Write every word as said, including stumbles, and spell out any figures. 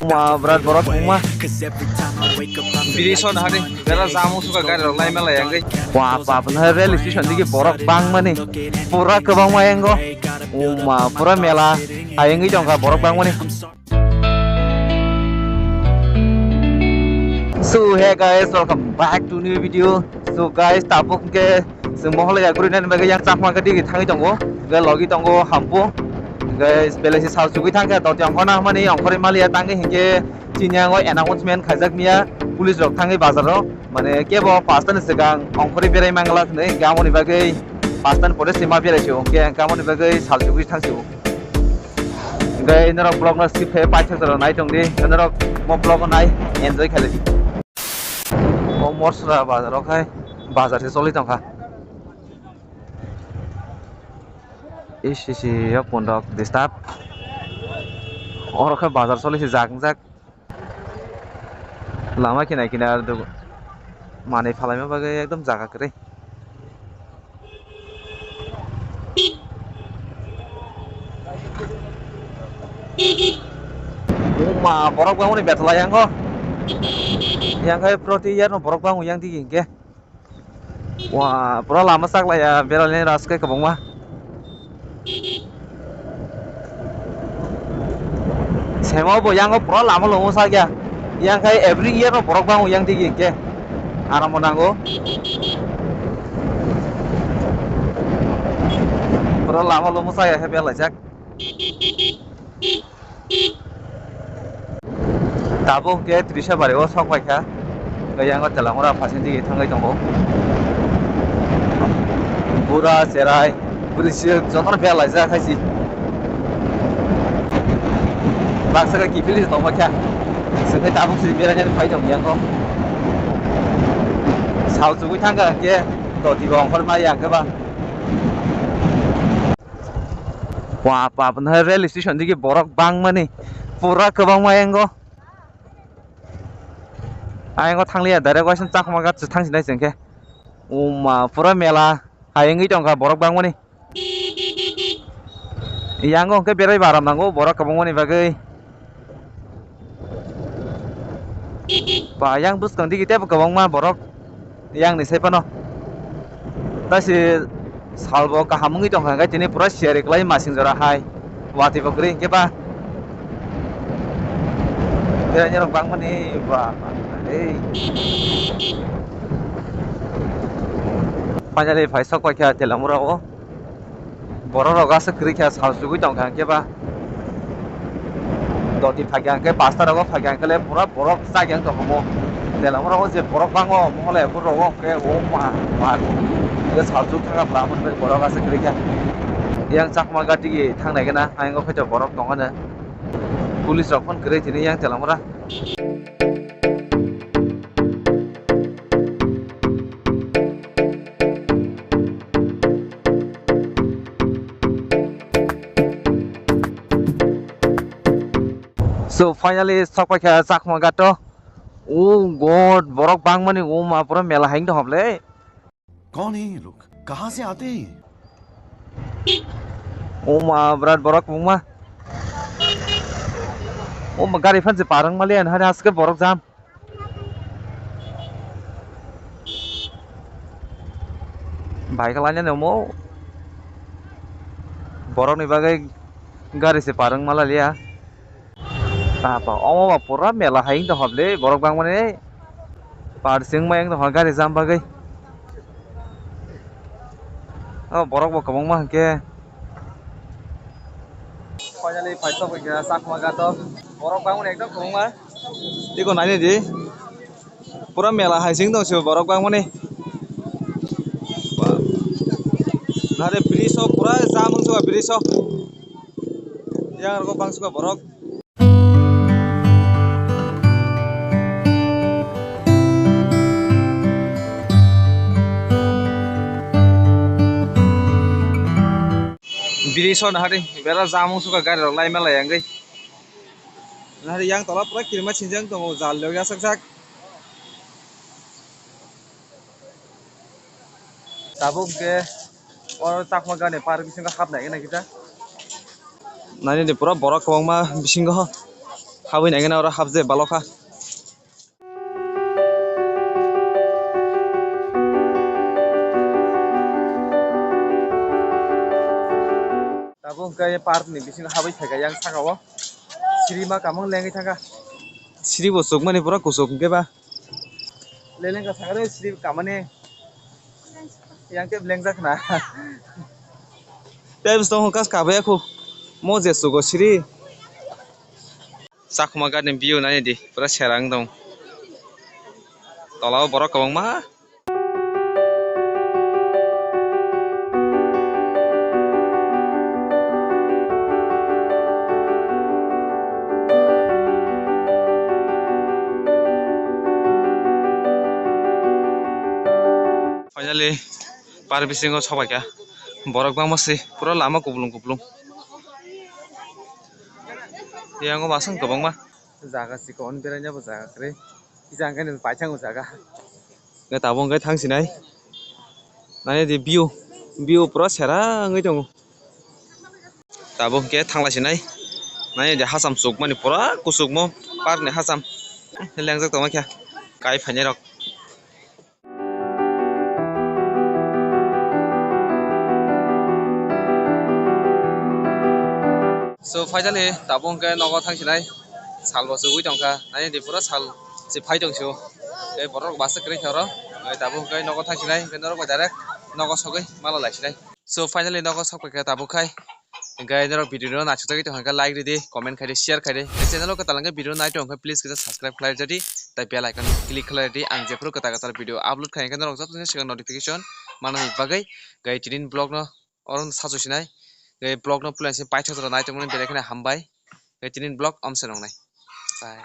Ma brat borok wngma. Biri son hari bera jamu suka gari rok lai mela yang gai. Wa pa pa na rail station digi borok bang mani. Pura kwbangma yango. Uma pura mela. Hayang wi tongkha borok bang mani. So hey guys, welcome back to new video. So guys, tabuk ke chwng mohole ya guri nani bagwi yang chakma ke digi thangwi tongo. Ga logi tongo hampu. Guys, belai se sal chugwi thangkhe doti ongkhorna hamani ongkhorwi maliya tangwi hinkhe chini yango announcement khaijak miya police rok thangwi bazar o. Mane kebo pasta ni swkang ongkhorwi berai mangla hinwi hinkhe amoni bagwi pasta ni pore se ma berai se hinkhe hinkhe amoni bagwi sal chugwi thang se o. Hinkhe norok vlog no skip khai paithak jora nai tongdi, norok mo vlog o nai enjoy khaidi. O Morsra bazar o khai bazar se choli tongkha. Ish, ish, ish, yok pondok disturb. Oro khe bazar soli se jak jak. Lama kina kina ar duk-, manui phalaima bagwi ekdom jaga kwrwi. Uma borok bangmani betla yango. Yang khai proti year no borok bango yang digi hinkhe. Wa, pura lama saklaiya, beralini rajkai kwbangma. Semo bo yango pura lama lomo sakya. Yang khai every year no borok bango yang digi hinkhe. Aram bo nango. Pura lama lomo sakya khe berlaijak. Tabuk hwnkhe Trisha bari o sok paikha, hwnkhe yango Telamura phaising digi thangwi tongo. Bura cherai, bwrwi swk jotono berlaijak hai se. Baksa khe kiphilwi se tongbaikha, chwngkhe tabuk se beraina phai tong yango. Sal chugwi thangkha hwnkhe doti bo ongkhorma ya hwnkhe ba. Wa pa pa na rail station digi borok bangmani pura kwbangma yango. Ayango thangliya direct waisa chakma gat thang sinai chwngkhe. Uma pura mela hayungwi tongkha borok bangmani. Yango hwnkhe berai baram nango borok kwbangmani bagwi. Ba yang bwskang digi teibo kwbangma borok yang ni sai phano. Taisi salbo kaham wngwi tongkha hwnkhe tini pura siyari kwlai masing jora hai. Watwi bo kwrwi hwnkhe ba. Berai rok bangmani ba. Ei. Finally phai sok paikha Telamura o. Borok rok aswk kwrwi khe sal chugwi tongkha hwnkhe ba. Doti phakya hwnkhe pasta rogo phakya hwnkhe le pura borok chakya wng tongkha mo. Telamura o je borok bango mohole borok rok hwnkhe o ma ma hwnkhe sal chuk thangkha bwla hwnwi borok aswk kwrwi khe. Yang chakma gati thangnai gana ayang o khaito borok tongmani. Police rok phone kwrwi tini yang Telamura. So finally sok paikha Chakma ghat o. Oh God, borok bangmani, oh ma, pura mela hai wngtong hable. कौन है ये लोग? कहाँ से आते हैं ये? Oh ma, birat borok kwbangma. Oh ma, gari phan se parang mali an hari aske borok jam. Bai kala nya nemo. Borok ni bagwi gari se parang mala liya. Apa, omo ba pura mela hai wngtong hable, borok bangmani par se wngmai wngtong gari jam bagwi. O borok bo kwbangma hwnkhe. Finally, paisok hwnkhe Chakma ghat o. Borok bangmani ekdom kwbangma. Iko naini di. Pura mela hai se wngtong se borok bangmani. Nare bridge o pura jam wngsuka bridge o. Yang rogo bangsuka borok. Biri sona hari bera jamung suka gari rok lai mela yang gai. Hari yang tola pura kirima sinjang tongo jal logi asak sak. Tabuk ke oro Chakma ghat ni park bisingo hapnai gana kita. Nani de pura borok kwbangma bisingo. Habwi naikhe na oro hapje balokha. Tabuk hwnkhe park ni bisingo habwi phaikha yang saka o. Siri ma kamung lengwi thangkha. Siri bo chukmani pura kuchuk hwnkhe ba. Leleng ka sakha de siri kamani. Yang khe lengjak na. Tei bwskango kas kabaya khu. Mo je chugo siri. Chakma garden view nai di, pura serang tong. Tola o borok kwbangma. Finally, par bisingo sobaikha. Borok bangma se, pura lama kuplung kuplung. Yang o masang kwbangma. Jaga chikon beraina bo jaga kwrwi. Kisa hwnkhe nini paithakgo jaga. Hwnkhe tabuk hwnkhe thang sinai. Nai di view, view pura sera wngwi tongo. Tabuk hwnkhe thanglai sinai. Nai di hacham chukmani pura kuchukmo park ni hacham. Lengjak tongma khe kai phainai rok. So finally tabuk hwnkhe nogo thang sinai, sal bo chugui tongkha, nai di pura sal se phai tong sio, tei borok rok bus kwrwi kha oro, tabuk hwnkhe nogo thang sinai, hwnkhe norok bai direct nogo sogwi mala lai sinai. So finally nogo sok paikha tabuk khai. Hwnkhe norok video no naisuk jagwi tongkha hwnkhe like ridi, comment khaidi, share khaidi. Channel o kwtal hwnkhe video nai tongkha please kisa subscribe khlai rwdi, tei bell icon click khlai rwdi. Ang jephuru kwtal kwtal video upload khai hwnkhe norok joto ni swkang notification manna ni bagwi. Hwnkhe tini vlog no oro sasu sinai. Hwnkhe vlog no puila se paithak jora nai tongmani belai kheno hambai. Hwnkhe tini vlog om se nongnai. Bye.